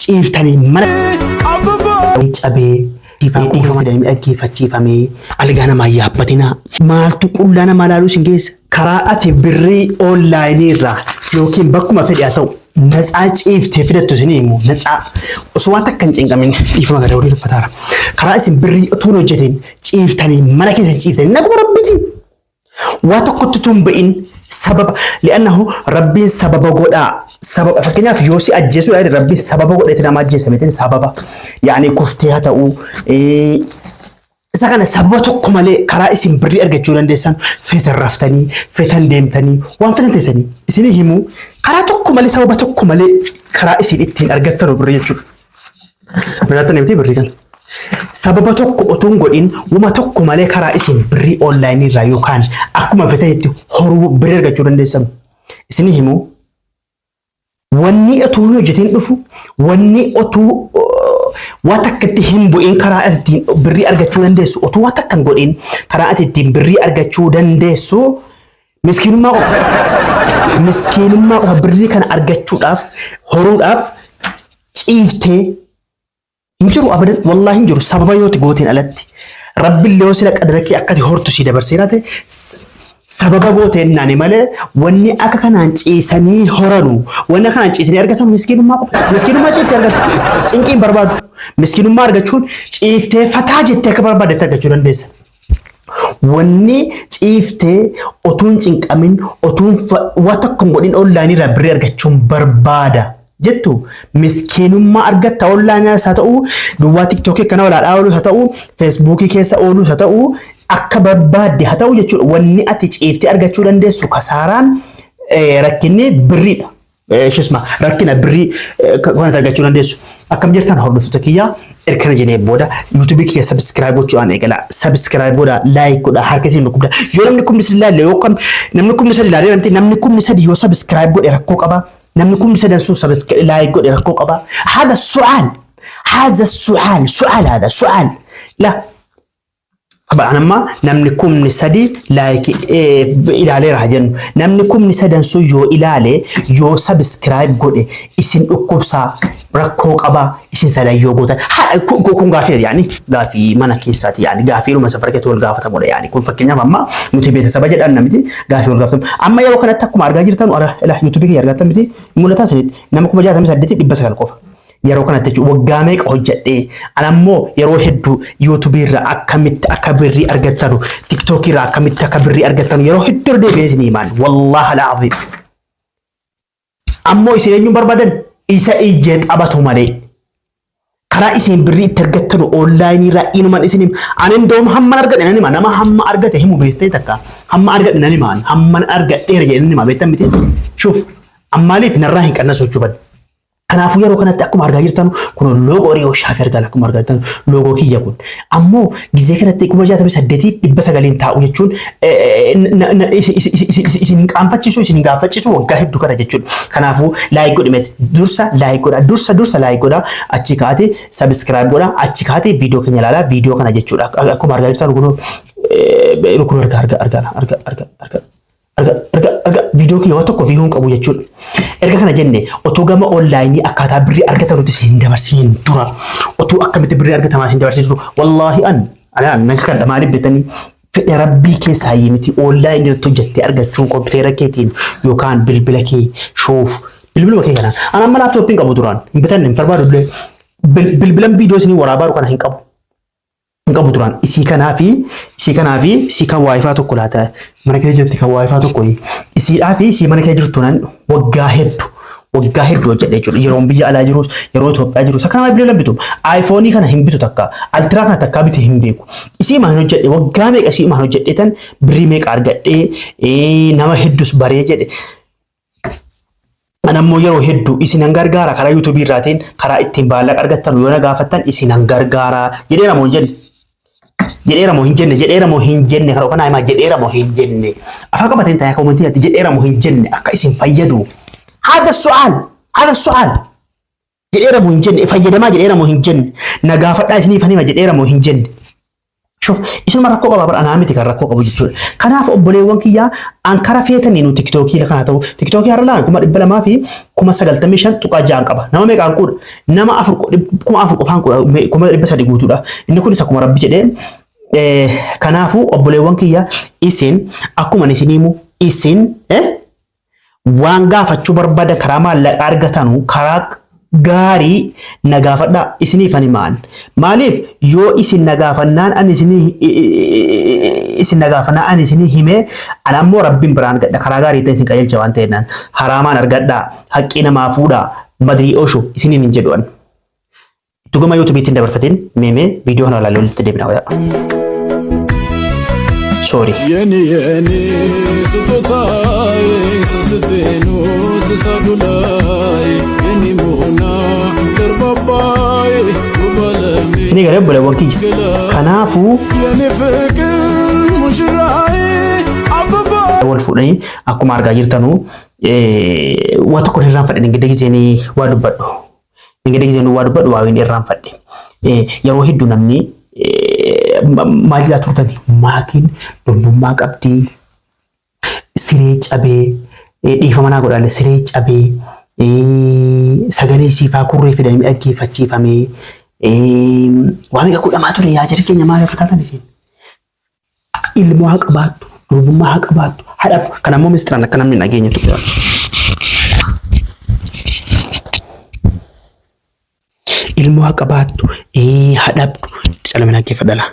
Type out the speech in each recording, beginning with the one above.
Ciiftanii mana cabee dhiifama dhaggeeffachiifamee algaa namaa yaabbatinaa. Maaltu qullaa namaa laaluu isin geessa? Karaa ati birrii onlaayinii irraa yookiin bakkuma fedhe haa ta'u natsaa ciiftee fidattu isin himu, natsaa osoo waan takka hin cinqamin, dhiifama gara horii uffataara. Karaa isin birrii utuu hin hojjetin ciiftanii, mana keessan ciiftanii, naguma rabbitiin waa tokkotti utuu hin ba'in, sababa li'annahu rabbiin sababa godhaa. Sababa, fakkeenyaaf, yoo si ajjeesuu yaade rabbiin sababa godheeti nama ajjeesa miti? Sababa yaani kuftee haa ta'uu, isa kana sababa tokko malee karaa isin birrii argachuu dandeessan, feetan raftanii, feetan deemtanii, waan feetan teessanii isinii himuu, karaa tokko malee, sababa tokko malee karaa isin ittiin argattan birrii jechuudha. Argattan miti birrii kana? Sababa tokko otoo hin godhin, wuma tokko malee karaa isin birrii onlaayinii irraa yookaan akkuma feetanitti horuu, birrii argachuu dandeessan isinii himuu. Wanni otuu hin hojjetin dhufu, wanni otuu waa takkatti hin bu'in karaa ati ittiin birrii argachuu dandeessu, otuu waa takka hin godhin karaa ati ittiin birrii argachuu dandeessu miskiinummaa qofa. Miskiinummaa qofa. Birrii kana argachuudhaaf, horuudhaaf ciiftee hin jiru, abadan, wallaahi hin jiru. Sababa yooti gooteen alatti rabbillee yoo sila qadara kee akkati hortu si dabarseera ta'e sababa gooteen naani malee, wanni akka kanaan ciisanii horanu, wanni akka kanaan ciisanii argatan miskiinummaa qofa. Miskiinummaa ciiftee argatu, cinqiin barbaadu. Miskiinummaa argachuun ciiftee fataa jettee akka barbaaddetti argachuu dandeessa. Wanni ciiftee otuun cinqamin, otuun waa tokko hin godhin onlaayinii irraa birrii argachuun barbaada jettu miskiinummaa argatta. Onlaayinii haa ta'u, duwwaa tiktookii akkana walaadhaa oolus haa ta'u, feesbuukii keessa oolus haa ta'u, akka barbaadde haa ta'u jechuudha. Wanni ati ciiftee argachuu dandeessu kasaaraan rakkinni birriidha. Ishisma rakkina birrii kan ati argachuu dandeessu. Akkam jirtan, hordoftoota kiyyaa? Erkana jenee booda yuutuubii kiyya subscribe gochuudhaan eegala. Subscribe godhaa, like godhaa, harka isin dhukkubda. Yoo namni 3,000 ilaalle, yookaan namni 3,000 ilaalee, namni 3,000 yoo subscribe godhe rakkoo qaba. Namni 3,000 sun subscribe like godhe rakkoo qaba. هذا السؤال، هذا السؤال، سؤال، هذا سؤال لا طبعا. Amma namni 3,000 like ilaaleera haa jennu. Namni 3,000 sun yoo ilaale, yoo subscribe godhe isin dhukkubsaa, rakkoo qabaa isin sadan yoo gootan? Kun gaafii yaani gaafii mana keessaati, yaani gaafii dhuma safara keessatti wal gaafatamudha. Yaani kun fakkeenyaaf amma nuti beeksisa jedhan namti gaafii wal gaafatamu. Amma yeroo kanatti akkuma argaa jirtan, ila yuutuubii kiyya argattan miti? Mul'ataa isinitti nama 68,900 qofa. Yeroo kanatti jechuun waggaa meeqa hojjedhee, ana ammoo yeroo hedduu yuutuubii irraa akkamitti akka birrii argattanu, tiktookii irraa akkamitti akka birrii argattanu yeroo hedduu irra deebi'ee isinii himaan, wallahi al'aziim. Ammoo isin eenyuun barbaadan? Isa ijjee taphatu malee. Karaa isin birrii itti argattanu onlaayinii irraa inuman isin hima. Ani indoom hamman argadhe nan hima. Nama hamma argate himu beektee takka. Hamma argadhe nan hima. Hamman argadheera jedhee nan hima, beektan miti? Shuf, ammaaliif narraa hin qannasu jechuudha. Kanaafuu yeroo kanatti akkuma argaa jirtan kun loogoo Riyoo Shaafii argaa, akkuma argaa jirtan loogoo kiyya kun. Ammoo gizee kanatti 68,900n taa'u jechuun isin hin qaanfachiisu, isin hin gaafachiisu waggaa hedduu kana jechuudha. Kanaafuu like godhi meeti, dursa like godha, dursa dursa like godha, achi kaate subscribe godha, achi kaate viidiyoo keenya ilaalaa, viidiyoo kana jechuudha. Akkuma argaa jirtan kun kun argaa argaa argaa argaa argaa argaa arga arga arga viidiyoo kiyya waan tokko view hin qabu jechuudha. Erga kana jenne, otoo gama onlaayinii akkaataa birrii argatan nuti isin dabarsin dura, otoo akkamitti birrii argatamaa isin dabarsin dura, wallaahi an anaan nan kakadha, maaliif beektanii? Fedha rabbii keessaa miti onlaayinii irratti hojjettee argachuun kompiitara keetiin yookaan bilbila kee shoof bilbiluma kee kanaan. An amma laaptooppii hin qabu, duraan hin bitanne, hin barbaadu illee, bilbilan viidiyoo isinii waraabaa kana hin qabu. Hin qabu duraan, isii kanaa fi isii kan WiFi tokko laata mana keessa jirti, kan WiFi tokko isiidhaa fi isii mana keessa jirtu nan waggaa hedduu waggaa hedduu hojjedhe jechuudha. Yeroon biyya alaa jirus, yeroo Itoophiyaa jirus akka nama bilbila bitu. iPhone kana hin bitu takka. Ultra kana takka bite hin beeku. Isii maan hojjedhe, waggaa meeqa isii maan hojjedhe tan birrii meeqa argadhee, nama hedduus baree jedhe. Ani ammoo yeroo hedduu isinan gargaara, karaa yuutuubii irraatiin karaa ittiin maallaqa argattan yoo na gaafattan isinan gargaara jedheera moo hin jenne? Jedheera moo hin jenne? Jedheera moo hin jenne? Karaa kanaa himaa, jedheera moo hin jenne? Afaan qabateen taa'ee koomentii irratti jedheera moo hin jenne? Akka isin fayyadu. هذا السؤال، هذا السؤال. Jedheera moo hin jenne? Fayyadamaa jedheera moo hin jenne? Na gaafadhaa isiniif hima jedheera moo hin jenne? Shuf isinuma rakkoo qaba bar anaa miti kan rakkoo qabu jechuudha. Kanaaf obboleewwan kiyyaa an kara feetanii nu tiktookii kana ta'u tiktookii har'a laan 295,096.6 qaba. Nama meeqaan quudha? Nama afur 4,000 qofaan quudha 300,000 guutuudha. Inni kunis akkuma rabbi jedhee kanaafuu obboleewwan kiyya isin akkuma isin himu isin waan gaafachuu barbaadan karaa maallaqaa argatanu karaa gaarii na gaafadhaa isiniif ani maan maaliif yoo isin na gaafannaan ani isinii isin na gaafannaan ani isinii himee ani ammoo rabbiin biraan argadha karaa gaarii ta'e isin qajeelcha waan ta'eenaan haraamaan argadhaa haqqii namaa fuudhaa badrii oshu isiniin hin jedhu ani. Dhuguma YouTubeetti hin dabarfatin meemee viidiyoo kana ilaalee walitti deebina wayaa. Sorry. የኔ የኔ ስጦታዬ ስስቴ ኖት ሳዱላይ የኔ መሆና ደርባባዬ ውባለሜ Isinii galee obboleewwan kiyya. Kanaafuu የኔ ፍቅር ሙሽራዬ አበባ wal fuudhanii akkuma argaa jirtanuu waa tokko hin irraanfadhe gidda giseenii waa dubbadhu. Gidda giseenii waa dubbadhu waa hin irraanfadhe. Yeroo hedduu namni maal jedhaa turtani maakiin durbummaa qabdii siree cabee dhiifama naa godhaale siree cabee sagalee siifaa kurree fidanii dhaggeeffachiifamee waa meeqa godhamaa ture yaa jara keenya maal akka taatan isin. Ilmoo haa qabaattu, durbummaa haa qabaattu, haadha kan ammoo mistiraan akka namni hin dhageenyetu jira. Ilmoo haa qabaattu, haa dhabdu, calame dhaggeeffadha laa.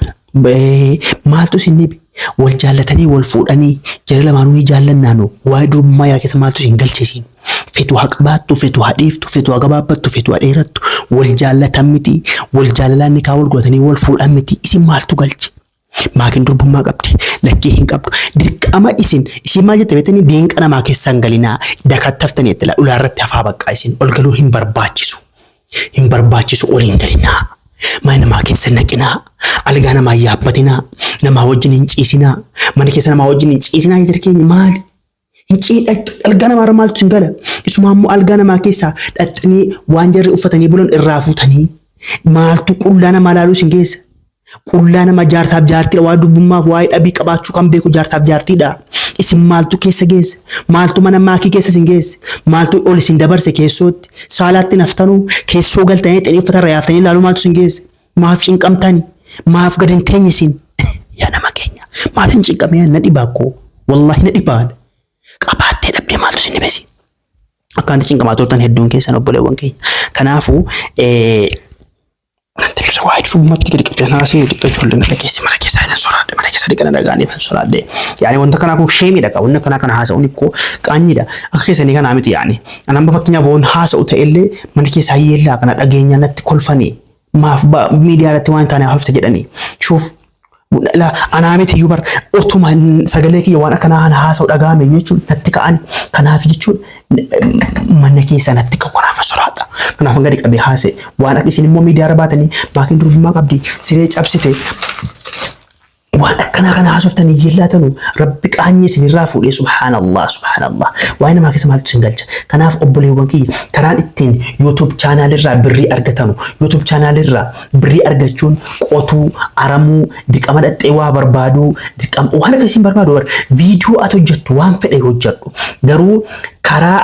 Maaltu isin dhibe? Wal jaallatanii wal fuudhanii jara lamaanuu ni jaallannaanu waa'ee durbummaa yaa keessa maaltu isin galche isin? Fetu haa qabaattu, fetu haa dhiiftu, fetu haa gabaabbattu, fetu haa dheerattu, wal jaallatan miti, wal jaalalaan ni kaa wal godhatanii wal fuudhan miti, isin maaltu galche? Maakin durbummaa qabdi, lakkii hin qabdu. Dirqama isin, isin maal jette beektanii diinqa namaa keessa hin galinaa, dakattaftanii itti ulaa irratti hafaa baqqaa isin ol galuu hin barbaachisu. Hin barbaachisu ol hin galinaa. Mana namaa keessa hin naqinaa. Algaa namaa hin yaabbatinaa. Namaa wajjin hin ciisinaa. Mana keessa namaa wajjin hin ciisinaa jechuu keenya maali? Hin ciidhattu algaa namaarra maaltu hin gala? Isuma ammoo algaa namaa keessaa dhaxxanii waan jarri uffatanii bulan irraa fuutanii maaltu qullaa namaa laaluu isin geessa? Qullaa nama jaarsaaf jaartiidha waa'ee durbummaaf waa'ee dhabii qabaachuu kan beeku jaarsaaf jaartiidha. Isin maaltu keessa geesse? Maaltu mana maakii keessa isin geesse? Maaltu ol isin dabarse keessootti? Saalaatti naftanuu keessoo galtanii xinii uffata irra yaaftanii ilaaluu maaltu isin geesse? Maaf cinqamtani? Maaf gad hin teenye isin? Yaa nama keenya maaf hin cinqamne na dhibaa koo wallaahi na dhibaa qabaattee dhabdee maaltu isin dhibesi? Akkaanti cinqamaa turtan hedduun keessan obboleewwan keenya. Kanaafuu Nanti ibsa waa'ee durbummaatti gadi qabdee naasee xiqqaa ijoollee na dhageesse mana keessaa hin soraadhe mana keessa dhiqana dhagaanii hin soraadhe. Yaani wanta kanaa kun sheemiidha qaba wanta kanaa kana haasa'uun ikkoo qaanyiidha. Akka keessanii kanaa miti yaani. Ani amma fakkeenyaaf waan haasa'u ta'ellee mana keessaa yeellaa kana dhageenya natti kolfanii maaf miidiyaa irratti waan taane haasofte jedhanii. Shuuf La anaa miti iyyuu bar otuma sagalee kiyya waan akkanaa kana haasa'u dhaga'ame jechuun natti ka'ani. Kanaaf jechuun mana keessa natti ka'u kanaaf soraadha. Kanaaf gadi qabee haasa'e. Waan akka isin immoo miidiyaa irra baatanii maakiin durbummaa qabdi siree cabsite waan akkanaa kana haasoftanii yellaatanu rabbi qaanyi isinirraa fuudhee subhaanallah subhaanallah waa'ee namaa keessa maaltu isin galcha. Kanaaf obboleewwan kiyya karaan ittiin YouTube channel irraa birrii argatanu YouTube channel irraa birrii argachuun qotuu, aramuu, dirqama dhaqxee waa barbaaduu, dirqama waan akkasii hin barbaadu bar viidiyoo ati hojjettu waan fedhe hojjedhu. Garuu karaa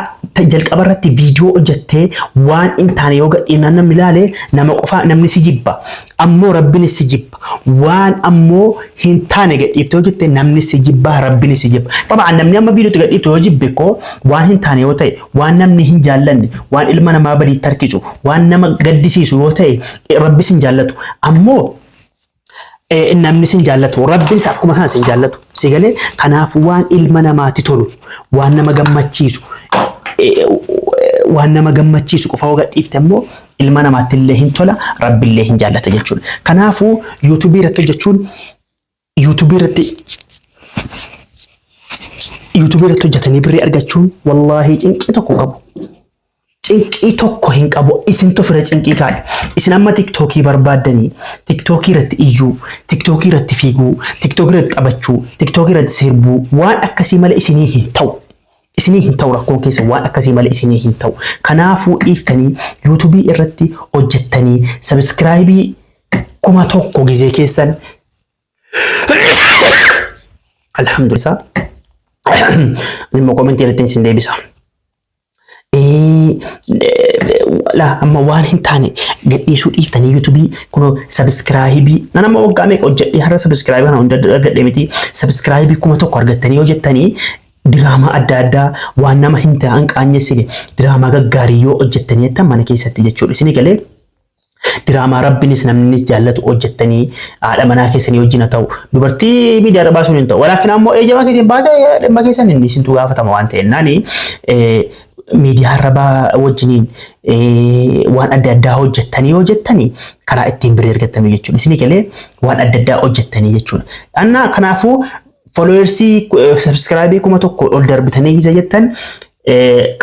jalqaba irratti viidiyoo hojjettee waan hin taane yoo gadhiifnaan namni ilaale nama qofaa namni si jibba. Ammoo rabbinis si jibba. Waan ammoo hin taane gadhiiftee hojjette namni si jibba rabbinis si jibba. Xabaan namni amma viidiyootti gadhiifte yoo jibbe koo waan hin taane yoo ta'e waan namni hin jaallanne waan ilma namaa badiitti harkisu waan nama gaddisiisu yoo ta'e rabbis hin jaallatu. Ammoo namni sin jaallatu rabbinis akkuma kana sin jaallatu si galee kanaaf waan ilma namaatti tolu waan nama gammachiisu waan nama gammachiisu qofa yoo gadhiifte immoo ilma namaatti illee hin tola rabbi illee hin jaallata jechuudha. Kanaafuu yuutuubii irratti hojjechuun yuutuubii irratti yuutuubii irratti hojjetanii birrii argachuun wallaahi cinqii tokko qabu. Cinqii tokko hin qabu. Isintu fira cinqii kaa'e. Isin amma tiktookii barbaaddanii tiktookii irratti iyyuu, tiktookii irratti fiiguu, tiktookii irratti taphachuu, tiktookii irratti sirbuu waan akkasii malee isinii hin ta'u. Isinii hin ta'u rakkoon keessa waan akkasii malee isinii hin ta'u. Kanaafuu dhiiftanii yuutuubii irratti hojjettanii sabiskiraayibii 1000 gizee keessan Alhamdulillah. Ani immoo commentii irratti isin deebisa. La amma waan hin taane gadhiisuu dhiiftanii YouTubeii kunoo subscribeii nan amma waggaa meeqa hojjedhee har'a subscribeii kana hunda argadhe miti. Subscribeii 1000 argattanii yoo jettanii, diraamaa adda addaa waan nama hin ta'an qaanyessine, diraamaa gaggaarii yoo hojjettanii jettan mana keessatti jechuudha. Isinii galee, diraamaa rabbinis namnis jaallatu hojjettanii haadha manaa keessanii wajjin haa ta'u, dubartii miidiyaa irra baasuun hin ta'u. Walaakin ammoo eeyyama keetiin baate dhimma keessan inni isintu gaafatama waan ta'e naani miidiyaa irra wajjiniin waan adda addaa hojjettanii yoo jettanii karaa ittiin birrii argattanii jechuudha. Isinii galee, waan adda addaa hojjettanii jechuudha. Annaa kanaafuu followersii subscribeii 1000 ol darbitanii gisa jettan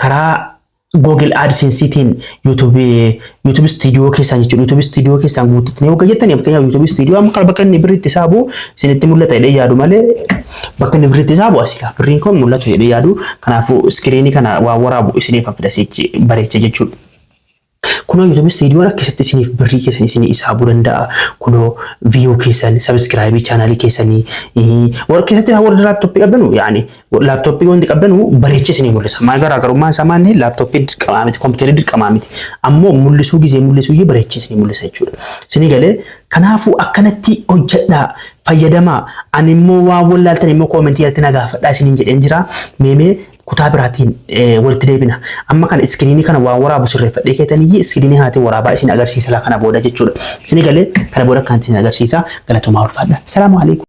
karaa Google AdSense'tiin YouTube Studio keessaan jechuudha. YouTube Studio keessaan guuttattanii wagga jettanii, fakkeenyaaf YouTube Studio amma kana bakka inni birri itti saabu isinitti mul'ata jedhee yaadu malee, bakka inni birri itti saabu asila. Birriin kun mul'atu jedhee yaadu. Kanaafuu screenii kana waan waraabu isiniif fida bareecha jechuudha. Kunoo YouTube Studioon akkasitti isiniif birrii keessan isinii isaabuu danda'a. Kunoo view keessan, subscribeii channelii keessanii, warra keessatti warra laptopii qabdanu, yaani laptopii wanti qabdanu bareechee isinii mul'isa. Maal garaagarummaan isaa maanni laptopii dirqamaa miti, kompiitarri dirqamaa miti. Ammoo mul'isuu gizee mul'isuu iyyuu bareechee isinii mul'isa jechuudha. Isinii galee, kanaafuu akkanatti hojjedhaa, fayyadamaa. Ani immoo waan wallaaltan immoo commentii irratti na gaafadhaa isiniin jedheen jira. Meemee kutaa biraatiin walitti deebina. Amma kana screenii kana waan waraabu sirreeffadhee keetaniyyii screenii kanaatiin waraabaa isin agarsiisa kana booda jechuudha. Isinii galee, kana booda akkanatti isin agarsiisa. Galatoomaa, ulfaadha. Salaamu alaikum.